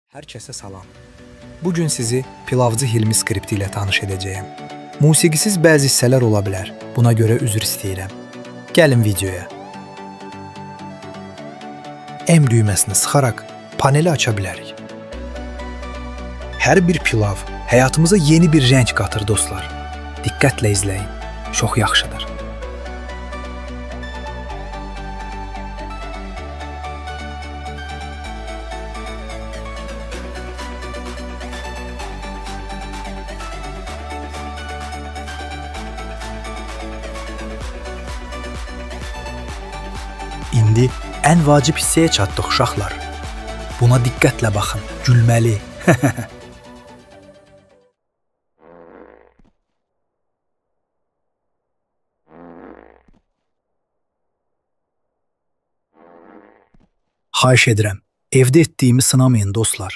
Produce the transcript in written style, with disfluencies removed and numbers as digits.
Hər kəsə salam. Bu gün sizi Pilavcı Hilmi skripti ilə tanış edəcəyəm. Musiqisiz bəzi hissələr ola bilər. Buna görə üzr istəyirəm. Gəlin videoya. M düyməsini sıxaraq paneli aça bilərik. Hər bir pilav həyatımıza yeni bir rəng qatır dostlar. Diqqətlə izləyin. Çox yaxşıdır. İndi ən vacib hissəyə çatdıq uşaqlar. Buna diqqətlə baxın. Gülməli. Xahiş edirəm, evdə etdiyimi sınamayın dostlar.